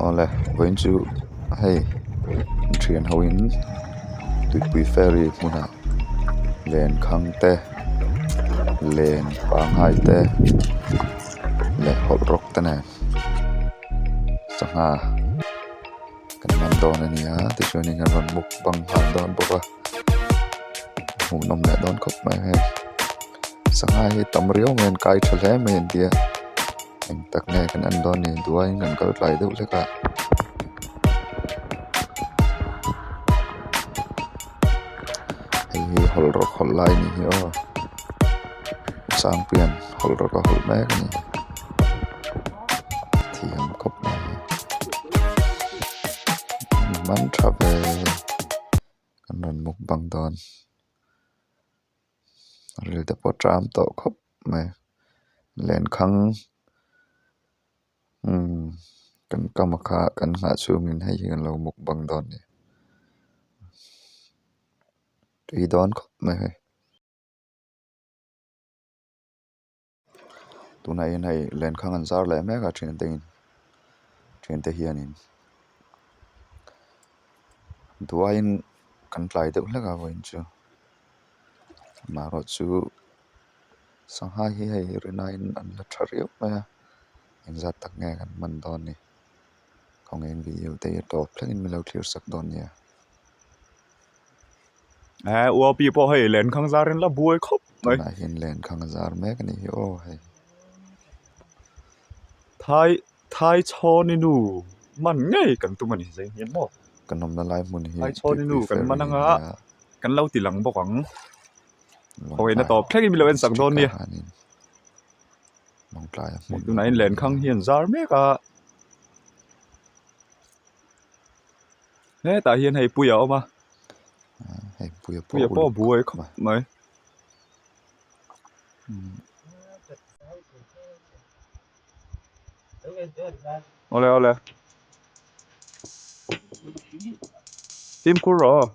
Awle vawiin chu hei thian ho in tuipui ferry hmunah lenkhang te len pangngai te leh hawlh rawk te nen sangha kan man dawn a ni a tichuanin an rawn mukbang nghal dawn bawk a hmuhnawm leh dawn khawp mai hei sangha hi tam riau mai an kai tha hle mai an tia. Eng tak nge kan en dawn ni duaiin kan kal tlai deuh hlek a. Hei hi hawlh rawk hawlh lai a nih hi aw Sangpuia'n hawlh rawk a hawlh mek a ni thiam khawp mai man tha ve kan rawn mukbang dawn ril te pawh tram tawh khawp mai. Lenkhang umm kan kam a kha kan nghah chhungin hei hi kan lo mukbang dawn a ni tui dawn khawp mai hei. Tunah hian hei lenkhang an zar leh mek a thiante in thiante hianin duaiin kan tlai deuh hlek a vawiin chu amaherawhchu. Sangha hi hei rinaiin an la tha riau mai a engzat tak nge kan hman dawn ni khawngaihin video te hi a tawp thlengin min lo thlir sak dawn nia. Eh UAP pawh hei lenkhang zar in la buai khawp mai. Tunah hian lenkhang a zar mek a nih hi aw hei. Thai Thai chhawni nu man ngei kan tum a ni zai hian maw. Kan awmna lai hmun hi Thai chhawni nu tuipui kan man ferry a anga nia. kan lo ti lang bawk ang. Khawina tawp thlengin min lo en sak dawn nia. Tunah hian lenkhang hi an zar mek a. Hetah hian hei puia a awm a. Puia pawh buai khawp mai. Awle awle. Fimkhur rawh aw.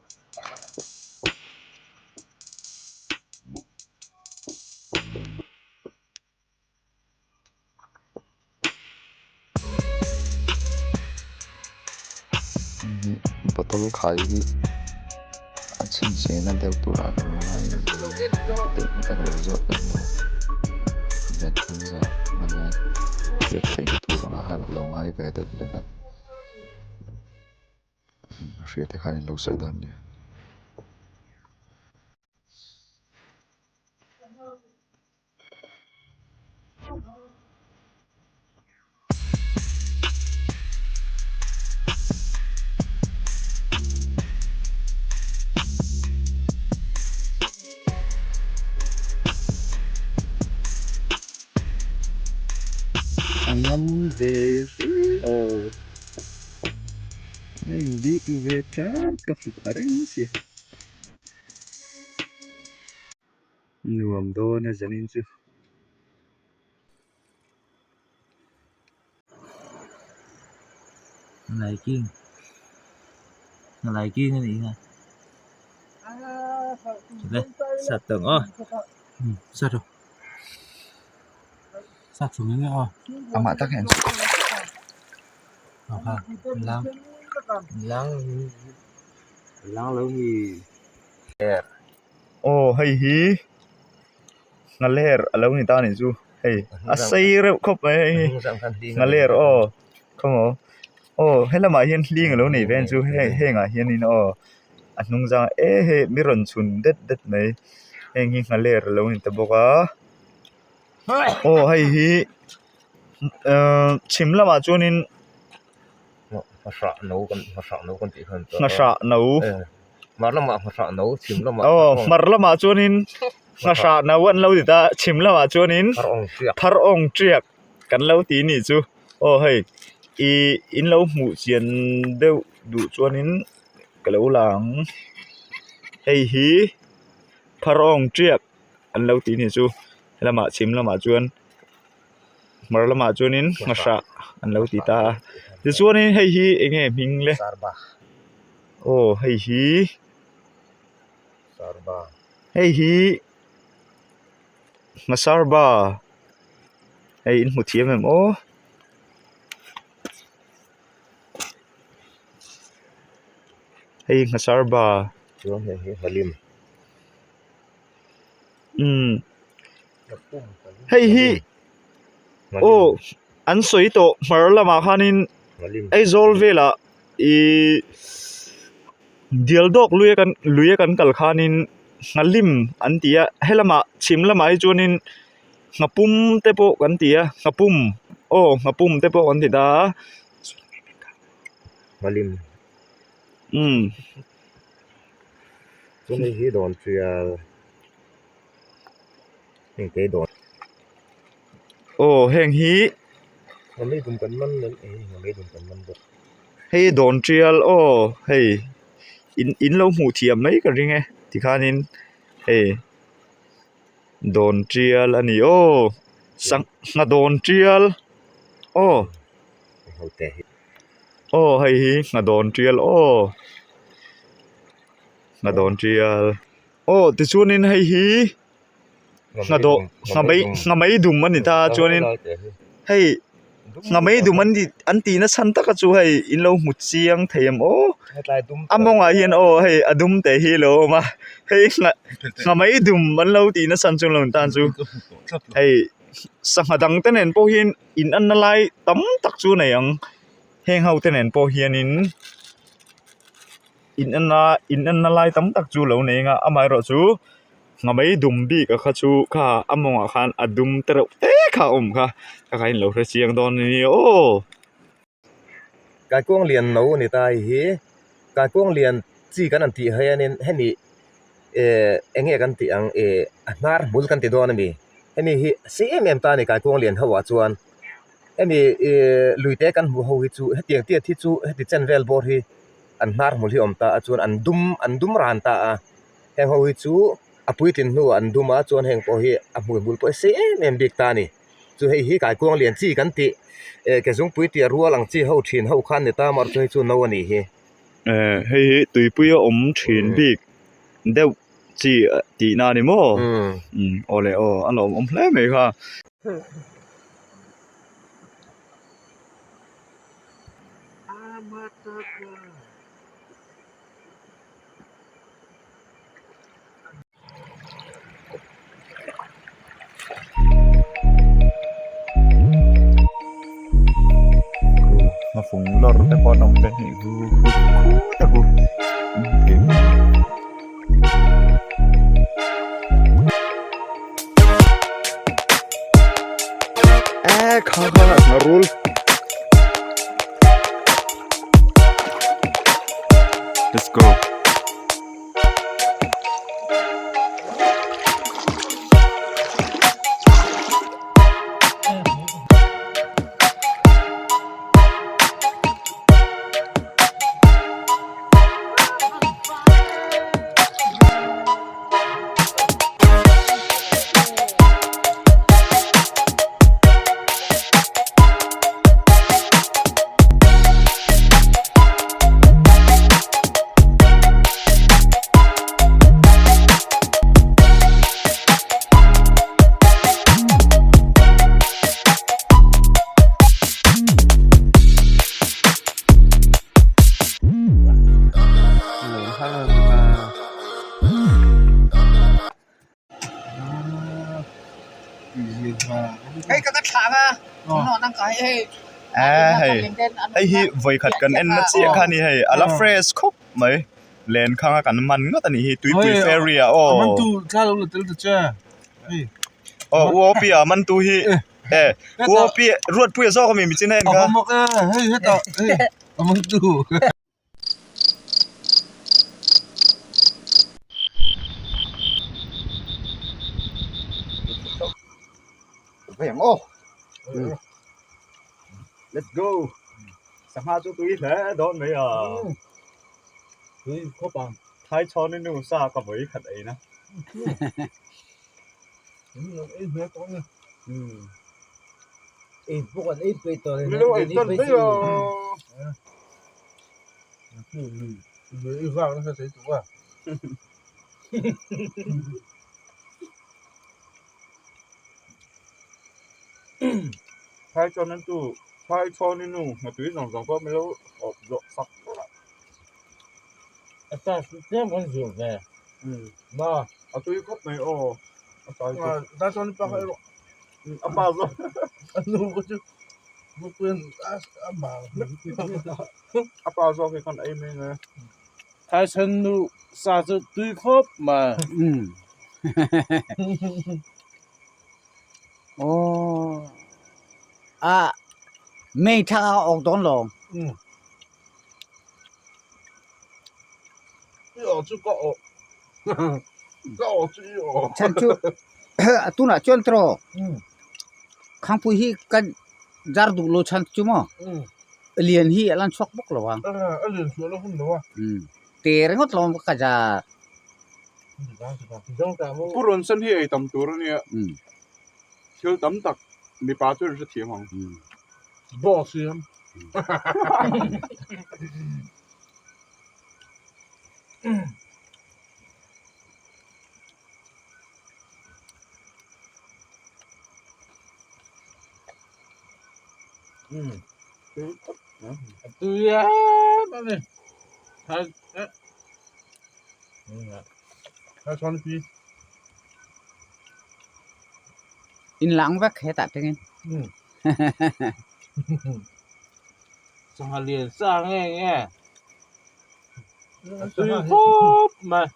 Bottle khai hi a chhinchhiahna deuh turah ka lo ngai a tih ka lo zawt leh lo lenkhang zar hmanga hriat theihna tur anga khan ka lo ngai ve deuh hlek a hria te khan in lo sawi dawn nia. A ngam ve aw a inbik ve tlat ka hmu pha reng si. Nuam dawn a zanin chu. Laiking laiking a nih kha le sat tawh ang aw sat rawh sat chung enge aw amah tak hian lang lang lang lo mi. Aw hei hi nghaler a lo ni ta a nih chu hei a sei reuh khawp mai hei hi nghaler aw khawmaw aw helamah hian hling a lo nei ve ang chu hei hengah hianin aw a hnung zang eh hei mi rawn chhun det det mai heng hi nghaler a lo ni ta bawk a aw hei hi ahh chhim lamah chuanin. Nghahrah no aw hmar lamah chuanin nghahrah no an lo ti ta chhim lamah chuanin phar awng tiak kan lo ti nih chu aw hei ih in lo hmuh chian deuh duh chuanin ka lo la ang hei hi phar awng tiak an lo ti nih chu helamah chhim lamah chuan. Hmar lamah chuanin nghahrah an lo ti ta a tichuanin hei hi eng nge hming le aw hei hi hei hi nghasarba hei in hmu thiam em aw. Hei nghasar ba. Chuan hei hi nghalim. Umm. Hei hi aw an sawi tawh hmar lamah khanin Aizawl velah ihh dial dawk lui a kan lui a kan kal khanin nghalim an ti a helamah chhim lamah hi chuanin nghapum te pawh kan ti a nghapum aw nghapum te pawh kan ti ta a. Nghalim. Umm. Chuan hei hi dawn tial. Heng te dawn. Aw heng hi. Nghamei dum kan man lem eh nghamei dum kan man bawk. Hei dawn tial aw hei in in lo hmuh thiam mai ka ring e tikhanin hei dawn tial a ni aw sangha dawn tial aw aw hei hi ngha dawn tial aw ngha dawn tial. Aw tichuanin hei hi nghadawh nghamei nghamei dum a ni ta chuanin hei nghamei dum an tih an tih na chhan taka chu hei in lo hmu chiang thei em aw a mawngah hian aw hei a dum te hi a lo awm a hei nghamei dum an lo tih na chhan chu lo ni tan chu hei sangha dang te nen pawh hian in anna lai tam tak chu a nei ang heng ho te nen pawh hianin. In enna in enna lai tam tak chu lo nei ang a amaherawh chu nghamei dum bik a kha chu kha a mawngah khan a dum te reuh te kha a awm kha ka kha in lo hre chiang dawn a ni aw. Kaikuang lian no a ni ta hei hi kaikuang lian chi kan han tih hianin hemi eh eng nge kan tih ang eh a hnar hmul kan ti dawn a ni hemi hi sei em em ta a ni kaikuang lian ho ah chuan hemi eh lui te kan hmuh ho hi chu hetiang tiat hi chu heti chen vel bawr hi. An hnar hmul hi awm ta a chuan an dum an dum ran ta a heng ho hi chu a puitlin hnuah an dum a chuan heng pawh hi a hmui hmul pawh hi sei em em bik ta a ni chu hei hi kaikuang lian chi kan tih eh ke zungpui tih a rual ang chi ho thin ho khan ni ta maw chu hei chu no a nih hi. Eh hei hi tuipui a awm thin bik deuh chi tihna a ni maw umm aw le aw a lawmawm hle mai kha. Nghafung lawr te pawh an awm ve hnih khu khu te khu e kha kha ngharul. Let's go. Hei hei hi vawikhat kan en na chiah kha a ni hei a la fresh khawp mai len khang a kan man ngawt a nih hi tuipui ferry ah aw aw u O P ah man tu hi e u O P Ruatpuia zawk a mi michin a en kha. Let's go sangha chu tui hle dawn mai a tui khawp ang thai chhawn in nu sa ka vawi khat ei na ei pawh kan ei peih tawh lo ei tan mai a. I vak nasa thei tuk a. Phai chuan an tu phai chhawn i nu hna tui zawng zawng pawh min lo awp zawh sak vek a. A sa chu tlem kan zir ve. Ma, a tui khawp mai aw. A sai chu. Ta chuan pa kha erawh a pa zawk a nu kha chu Bupuian a mar A pa zawk hi khan ei mai nge. Thaisen nu sa chu tui khawp mai. Aw a mei thak a awk dawn lo. I aw chu ka aw ka aw chu i aw. Chhan chu tunah chuan tawh Khangpui hi kan zar duh lo chhan chu maw lian hi a lan chhuak bawk lo a. A lian chhuah lo hun lo a. Te ringawt lo ka zar. Pu Rawnsan hi ei tam tur a nia. Thil tam tak mipa chuan hrethiam ang. Boss hian. Tui em a ni. Thai eh. Thai chuan pi. In lang vek hetah tengin. Sangha lian sa nge nge. A tui khawp mai.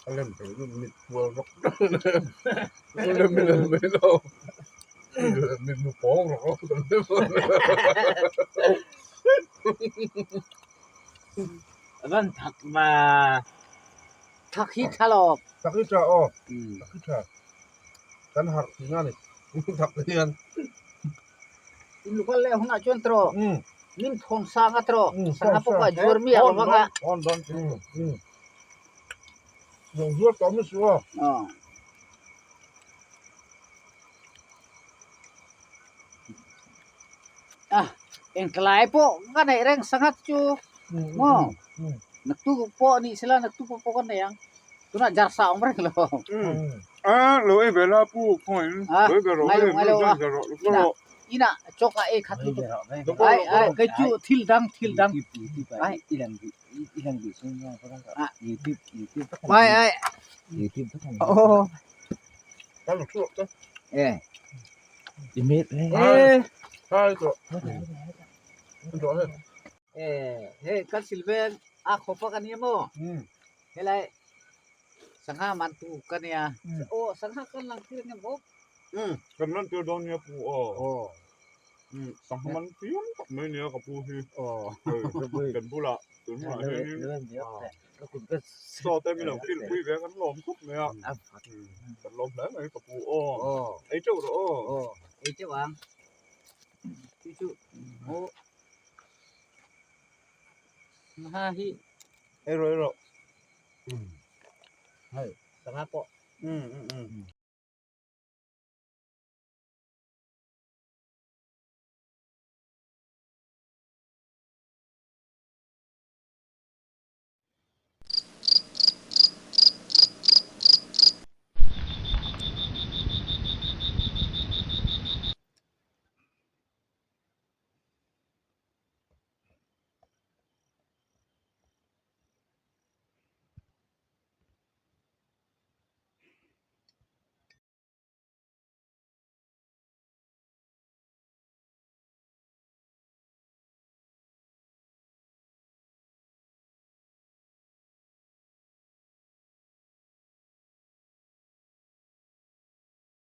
A lem thei chu mit kual rawk rawk a lem i lem mai lo mit nu pawng rawk rawk kan lem A van thak ma. Thak hi tha lo. Thak hi tha aw. Thak hi tha. Kan harh thin a ni. Thak hian. In lukal leh hunah chuan tawh min thawn sang a tawh sangha pawh a zuar miah lo vang a. Zuar tawh mi su a. Ah engtlai pawh ka neih reng sangha chu maw naktuk pawh ni sela naktuk pawh ka nei ang tunah jar sa awm reng lo. A lo ei ve la pu khawngaih in lo ei ve rawh Ngai lo ngai lo a ina chawk a ei khat lutuk ai ai kei chu thil dang thil dang ai ai ai oh e e hei kan silver a khawpa ka nia maw helai Sangha man tu ka nia. Aw sangha kan lang tir nia maw? Kan lan tir dawn nia pu aw. Sangha man fiam tak mai nia ka pu hi. Kan bulah tun hunah hianin chaw te min lo kil pui ve a kan lawm khawp mai a. Kan lawm hle mai ka pu aw. Ei teuh rawh aw. Ei teuh ang. Chu chu aw. Sangha hi. Ei rawh ei rawh. Hei sangha pawh.